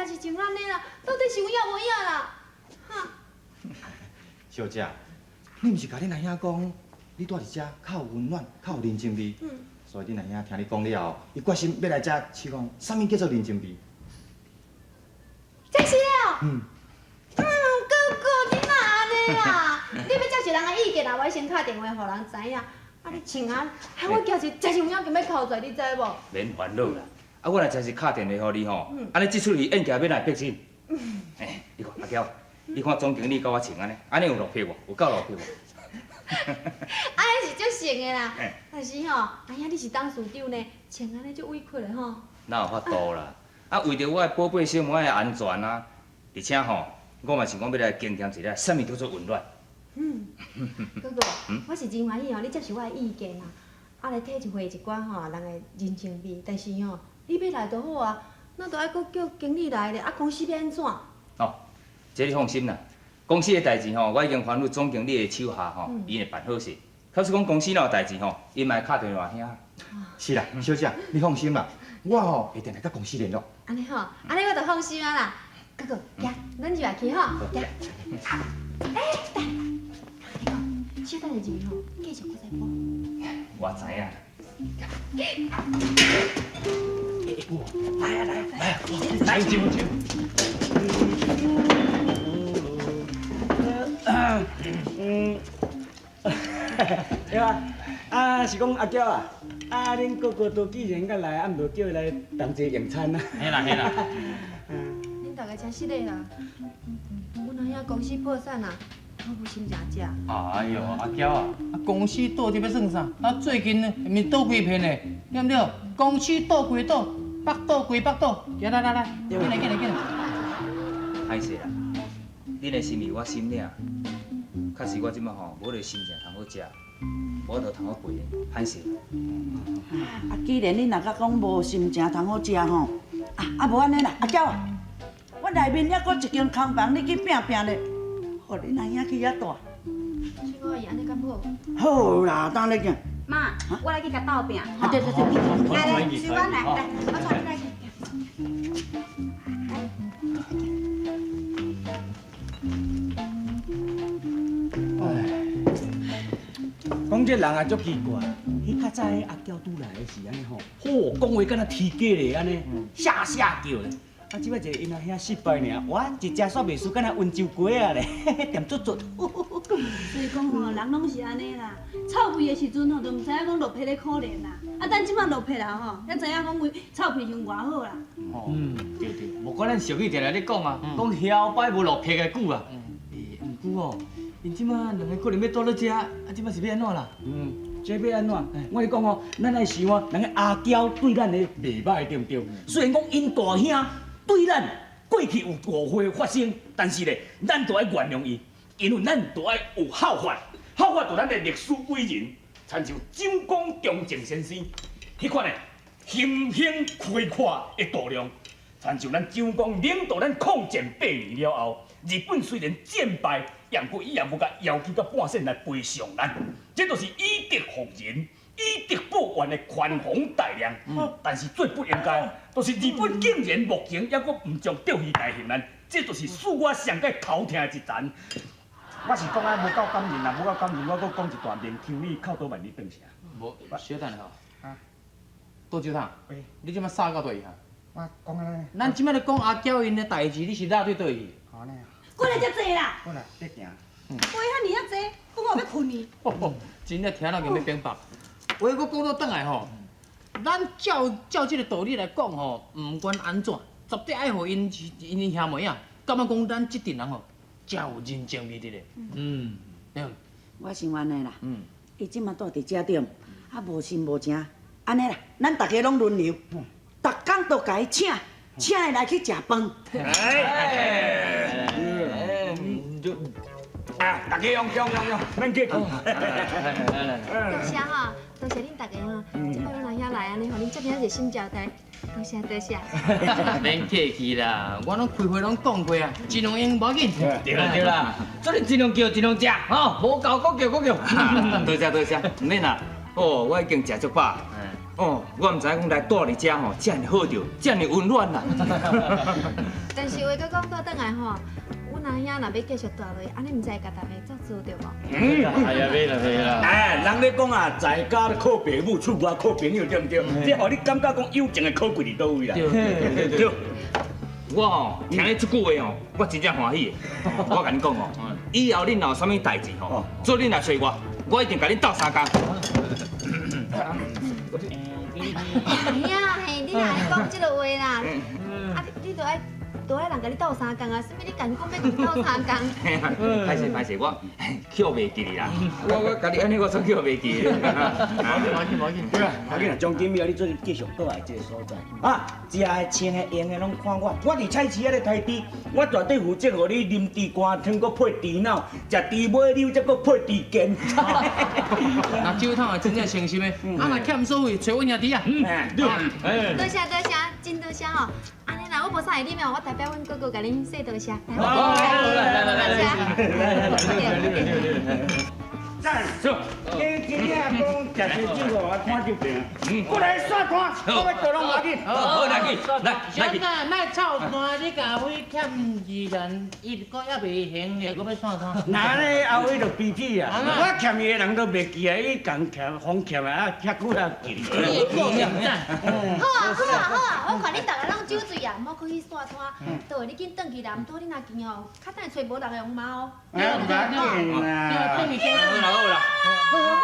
若是像按呢啦，到底是有影無影啦？哈？小姐，你毋是共恁阿兄講，你蹛佇遮較有溫暖，較有人情味。所以恁阿兄聽你講了後，伊決心欲來遮試看，啥物叫做人情味。這是哦。嗯。嗯，哥哥，你哪按呢啦？你欲接受人的意見啊，我先敲電話予人知影。啊，你穿按呢，害我驚是真是有影欲哭出來，你知無？免煩惱啦。啊，我若真是敲電話予你吼，按呢這齣戲演起來欲來逼真。欸，你看阿嬌，你看總經理共我穿按呢，按呢有落魄無？有夠落魄無？按呢是足成的啦，但是吼，哎呀，你是董事長呢，穿按呢足委屈的吼。哪有法度啦？啊，為著我的寶貝小妹的安全啊，而且吼，我嘛想講欲來經驗一下，啥物叫做溫暖。嗯，哥哥，我是真歡喜吼，你接受我的意見啦，啊來體會一寡吼人的人情味。但是吼，你欲來就好啊，咱都愛閣叫經理來咧，啊公司欲按怎？哦，這你放心啦，公司的代誌吼，我已經吩咐總經理的手下吼，伊會辦好勢。假使講公司若有代誌吼，伊嘛會敲電話遐。是啦，小姐，你放心啦，我吼會定定佮公司聯絡。按呢吼，按呢我就放心啊啦。哥哥，行，咱入來去吼，行。欸，等，你講，小等下入去吼，繼續閣再播。我知影。來啊來啊來啊！來酒酒。嗯，對啊，啊是講阿嬌啊，啊恁哥哥都既然佮來，啊毋著叫伊來同齊用餐啊。嘿啦嘿啦。恁大家真失禮啦，阮阿兄公司破產啊，我無心情食。哎喲，阿嬌啊，啊公司倒這欲算啥？啊最近呢，毋是倒規片的，對毋對？公司倒歸倒，腹肚歸腹肚，來來來來，進來進來進來。歹勢啦，恁的心意我心領。確實我這擺吼無彼个心情通好食，無法度通好陪恁，歹勢。啊，既然你若閣講無心情通好食吼，啊啊無按呢啦，阿嬌啊，我內面猶閣一間空房，你去摒摒咧，予恁阿兄去遐蹛。小可伊按呢敢好？好啦，當咧行。媽，我來去共鬥拚。啊對對對，來來，隨阮來，來，我帶你來去。講這人啊足奇怪，彼較早彼阿嬌拄來的時按呢吼，嚯，講話敢若天雞咧按呢，嚇嚇叫咧。啊，這擺一个𪜶阿兄失敗爾，哇，一食煞袂輸，敢若溫州雞仔咧，甜足足。所以講吼，人攏是按呢啦，臭屁的時陣吼，就毋知影講落魄咧可憐啦。啊，等這擺落魄啦吼，才知影講為臭屁傷偌好啦。嗯，對對，無怪咱小玉定定咧講啊，講囂擺無落魄的久啊。欸，毋過哦，𪜶這擺兩个可能欲蹛咧遮，啊，這擺是欲按怎啦？嗯，這欲按怎？我咧講吼，咱愛想啊，人家阿嬌對咱的袂䆀，對毋對？雖然講𪜶大兄對咱過去有誤會發生，但是咧，咱都愛原諒伊，因為咱都愛有效法，效法著咱的歷史偉人，親像蔣公中正先生，彼款的心胸開闊的度量，親像咱蔣公領導咱抗戰8年了後，日本雖然戰敗，毋過伊也無共要求到半仙來賠償咱，這就是以德服人、以德報怨的寬宏大量。但是最不應該，就是日本竟然目前猶閣毋將釣魚台還咱，這就是使我上蓋頭疼的一層。我是講啊，無夠感人啊，無夠感人，我閣講一段連腔，你靠倒萬你轉啥？無，小等下吼。啊。杜酒桶，你這擺煞到佗位去？我講按呢。咱這擺咧講阿嬌𪜶的代誌，你是落對佗位去？好呢。過來遮濟啦。過來，別行。話遐爾仔濟，講我欲睏去。真正聽了就欲反駁。話閣講倒轉來吼，咱照照這个道理來講吼，毋管按怎，絕對愛予𪜶𪜶兄妹啊，感覺講咱這陣人吼，誠有人情味佇咧。嗯，對。我想按呢啦。伊這馬蹛佇遮對毋？啊，無心無情，按呢啦，咱逐家攏輪流，逐工都共伊請，請伊來去食飯。哎，啊，大家用用用用，免客氣。多謝吼，多謝恁大家吼，這擺阮阿兄來按呢，予恁遮爾熱心招待，多謝多謝。免客氣啦，我攏開會攏講過啊，盡量用無要緊。對啦對啦，所以盡量叫盡量食，吼，無夠閣叫閣叫。多謝多謝，毋免啦。哦，我已經食足飽。哦，我毋知影讲來住佇遮吼，遮爾好著，遮爾溫暖啦。但是話閣講倒轉來吼，阮阿兄若欲繼續蹛落去，按呢毋知會共逐家作挲著無？哎呀，袂啦袂啦。哎，人咧講啊，在家靠爸母，出外靠朋友，對毋對？這予你感覺講友情的可貴佇佗位啦？對對對。我吼聽你這句話吼，我真正歡喜的。我共你講吼，以後恁若有啥物代誌吼，做恁來揣我，我一定共恁鬥相共。阿兄嘿，你若會講這个話啦，啊你你著愛人共你鬥相共啊，啥物你共講欲共鬥相共？歹勢歹勢，我叫袂記哩啦。我共你按呢，我煞叫袂記。無要緊無要緊，對啦，無要緊啦，總經理啊，你做繼續倒來這个所在啊，食的、穿的、用的攏看我，我佇菜市仔咧殺豬，我絕對負責予你啉豬肝湯，閣配豬腦，食豬尾溜，再閣配豬肩。若酒桶也真正誠心的，啊若欠所費，揣阮兄弟啊。對，多謝多謝，真多謝吼。按呢啦，我無啥會啉哦，我代表阮哥哥共恁說多謝。來來來來來，多謝。讚，你今日講食燒酒吼，我看就病。過來煞攤，我欲倒攏無要緊。好，來去，來來去。小仔，莫臭爛，你共偉欠二人，伊閣猶袂還咧，閣欲煞攤。那呢，阿偉就脾氣啊，我欠伊的人都袂記啊，伊共欠風欠啊，遐久也記。你會過命讚。好啊好啊好啊，我看恁逐个攏酒醉啊，毋好閣去煞攤。倒你緊轉去啦，毋過你若見哦，較等下揣無人會用罵哦。無要緊啦。轉去先。好啦好啦。